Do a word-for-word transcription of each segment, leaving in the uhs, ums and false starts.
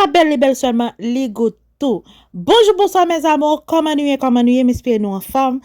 pa bèl, li bèl sèlman, li gou tou. Bonjou, bonswa, mes amours. Kòman nou ye? Kòman nou ye? M espere nou anfòm.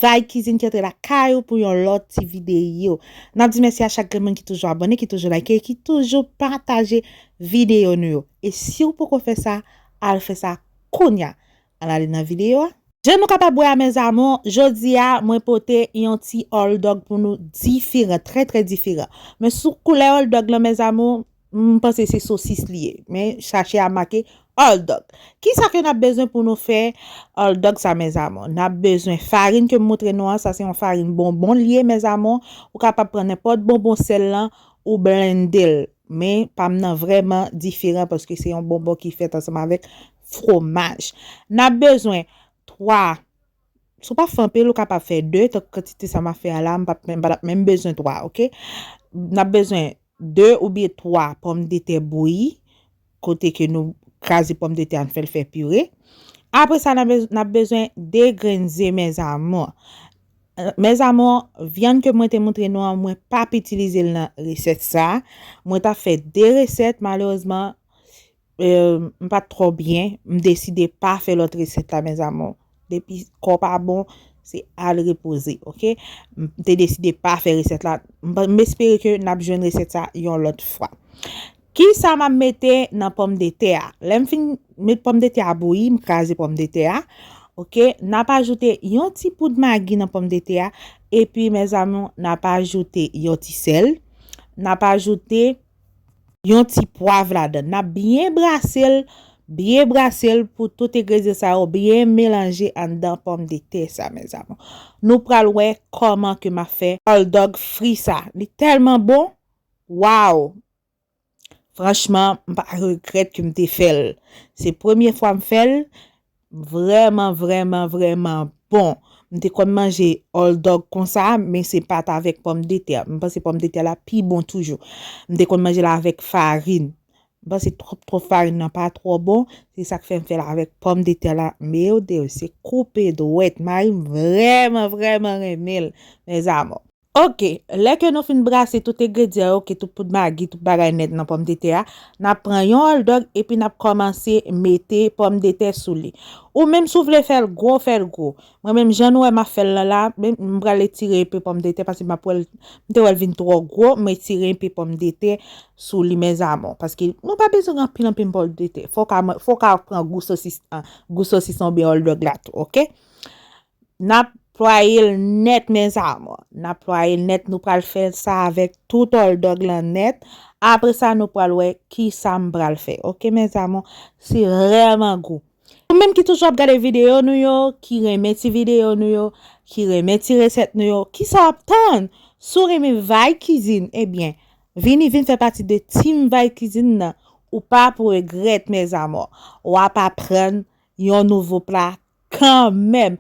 Vay Kizin ki antre lakay ou pou yon lòt ti videyo. N ap di mèsi a chak grenn moun ki toujou abòne, ki toujou like, ki toujou pataje videyo nou yo. E si w poko fè sa, al fè sa kounya. Ann ale nan videyo a. Jan nou kapab wè a, mes amours, jodi a, mwen pote yon ti hot dog pou nou diferan, trè, trè diferan. Men sou koulè hot dog lan, mes amours, m panse se sosis li ye. Men sachè a make hot dog. Kisa ke n ap bezwen pou nou fè hot dog sa, mes amours? N ap bezwen farin ke m montre nou an, sa se yon farin bonbon li ye, mes amours. Ou kapab pran nenpòt bonbon sèl lan, ou blende l. Men pa m nan vrèman diferan paske se yon bonbon ki fèt ansanm avèk fwomaj. N ap bezwen twa, si w pa fè anpil, ou kapab fè de, tank kantite sa m ap fè a la, m p ap menm, pa t ap menm bezwen twa, oke? N ap bezwen de oubyen twa pòmdetè bouyi, kote ke nou kraze pòmdetè a, n fè l fè pire. Apre sa, n ap bez-, n ap bezwen de grenn ze, mes amours. Mes amours, vyann ke mwen te montre nou an, mwen p ap itilize l nan resèt sa. Mwen t ap fè de resèt, malerezman, eh, m pa t twò byen. M deside pa fè lòt resèt la, mes amours. Depi kò w pa bon, se al repoze, oke? M te deside pa fè resèt la. M, m espere ke n ap jwenn resèt sa yon lòt fwa. Kisa m ap mete nan pòmdetè a? Lè m fin met pòmdetè a bouyi, m kraze pòmdetè a. Oke, n ap ajoute yon ti poud magi nan pòmdetè a. Epi, mes amours, n ap ajoute yon ti sèl. N ap ajoute yon ti pwav ladan. N ap byen brase l, byen brase l pou tout engredyan sa yo byen melanje anndan pòmdetè sa, mes amours. Nou pral wè kòman ke m ap fè hot dog fri sa. Li tèlman bon. Waw! Franchman, m pa regrèt ke m te fè l. Se premye fwa m fè l. Vrèman, vrèman, vrèman bon. M te konn manje hot dog konsa, men se pa t avèk pòmdetè. M panse pòmdetè la pi bon toujou. M te konn manje l avèk farin. M panse twòp, twòp farin nan pa twò bon. Se sa k fè m fè l avèk pòmdetè la. Meu Deus, se koupe dwèt. Mari m vrèman, vrèman renmen l, mes amours. Oke, lè ke nou fin brase tout engredyan yo, ke tout poud magi, tout bagay nèt nan pòmdetè a, n ap pran yon hot dog epi n ap kòmanse mete pòmdetè sou li. Ou menm si w vle fè l gwo, fè l gwo. Mwen menm jan nou wè m ap fè l lan la, men m pral etire enpe pòmdetè paske m ap wè l, m te wè l vin twò gwo, m etire enpe pòmdetè sou li, mes amours. Paske nou pa bezwen gen anpil, anpil pòmdetè. Fò w ka, fò w ka pran gou sosis, an, gou sosis oubyen hot dog la tou, oke? N ap plwaye l nèt, mes amours. N ap plwaye l nèt. Nou pral fè sa avèk tout hot dog lan nèt. Apre sa, nou pral wè kisa m pral fè. Oke, mes amours? Se vrèman gou. Ou menm ki toujou ap gade videyo nou yo, ki renmen ti videyo nou yo, ki renmen ti resèt nou yo, kisa w ap tann? Si w renmen Vay Kizin, ebyen, vini, vin fè pati de Team Vay Kizin nan. Ou p ap regrèt, mes amours. W ap aprann yon nouvo pla kanmenm.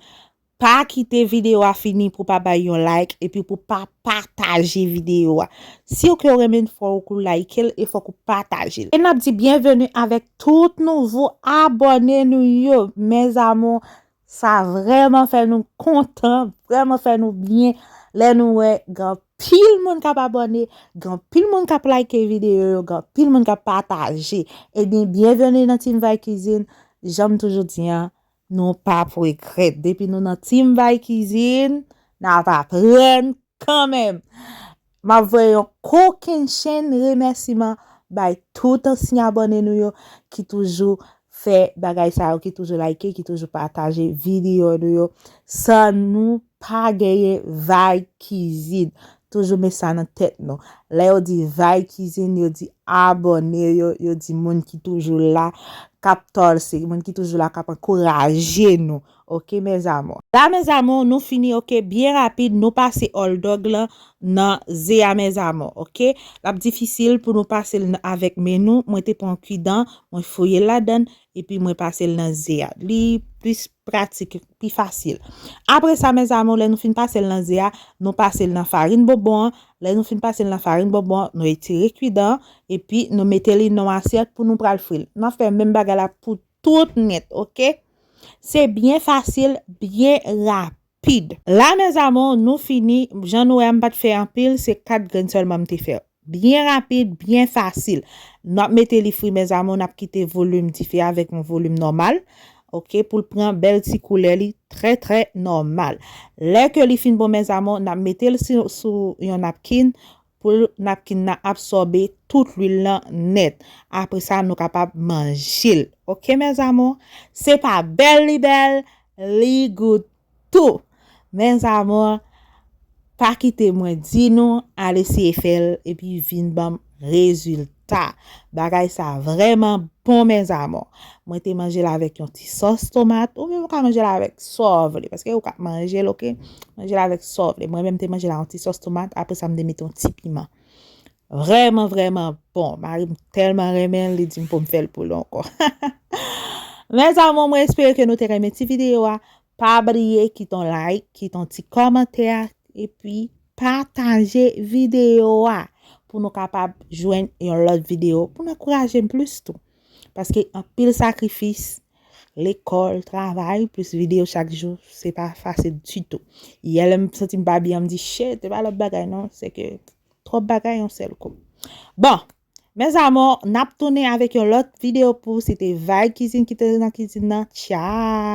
Pa kite videyo a fini pou w pa bay yon like epi pou w pa pataje videyo a. Si w ke w renmen l, fò w like l e fòk ou pataje l. E n ap di byenveni avèk tout nouvo abòne nou yo. Mes amours, sa vrèman fè nou kontan, vrèman fè nou byen lè nou wè gen anpil moun k ap abòne, gen anpil moun k ap like videyo yo, gen anpil moun k ap pataje. Ebyen, byenveni nan Team Vay Kizin. Jan m toujou di an, nou p ap regrèt. Depi nou nan Team Vay Kizin, n ap aprann kanmenm. M ap voye yon kokennchenn remèsiman bay tout ansyen abòne nou yo ki toujou fè bagay sa yo, ki toujou like, ki toujou pataje videyo nou yo. San nou, pa genyen Vay Kizin. Toujou met sa nan tèt nou. Lè yo di Vay Kizin, yo di abòne yo, yo di moun ki toujou la, k ap tòlse, moun ki toujou la, k ap ankouraje nou. Oke, mes amours. La, mes amours, nou fini, oke, byen rapid, nou pase hot dog lan nan ze a, mes amours, oke? L ap difisil pou nou pase l nan, avèk men nou. Mwen te pran kidan, mwen fouye l ladan l, epi mwen pase l nan ze a. Li plis pratik, pi fasil. Apre sa, mes amours, lè nou fin pase l nan ze a, nou pase l nan farin bonbon an. Lè nou fin pase l nan farin bonbon an, nou etire kidan an, epi nou mete li nan yon asyèt pou nou pral fri l. N ap fè menm bagay la pou tout nèt, oke? Se byen fasil, byen rapid. La, mes amours, nou fini. Jan nou wè, m pa t fè anpil, se kat grenn sèlman m te fè. byen rapid, byen fasil. N ap mete li fri, mes amours, n ap kite volim dife avèk yon volim nòmal, oke, pou l pran bèl ti koulè li, trè, trè nòmal. Lè ke li fin bon, mes amours, n ap mete l sou, sou yon napkin, pou napkin nan absòbe tout lwil lan nèt. Apre sa, nou kapab manje l. Oke, mes amours? Se pa bèl li bèl, li gou tou. Mes amours, pa kite mwen di nou, al eseye fè l, epi vin ban m rezilta. Bagay sa vrèman bon, mes amours. Mwen te manje l avèk yon ti sòs tomat, ou menm ou ka manje l avèk sa w vle, paske ou ka manje l, oke? Manje l avèk sa w vle. Mwen menm te manje l ak yon ti sòs tomat, apre sa m te mete yon ti piman. Vrèman, vrèman bon. Mari m tèlman renmen l, li di m pou m fè l pou li ankò. Mes amours, mwen espere ke nou te renmen ti videyo a. Pa bliye kite yon like, kite yon ti kòmantè, epi pataje videyo a pou nou kapab jwenn yon lòt videyo, pou nou ankouraje m plis tou. Paske anpil sakrifis, lekòl, travay, plis videyo chak jou, se pa fasil ditou. Yè lè m santi m pa byen, m di, "Shit, se pa lòt bagay non, se ke twòp bagay yon sèl kou." Bon, mes amours, n ap tounen avèk yon lòt videyo pou, se te Vibe Cuisine ki te nan kizin nan. Tchao!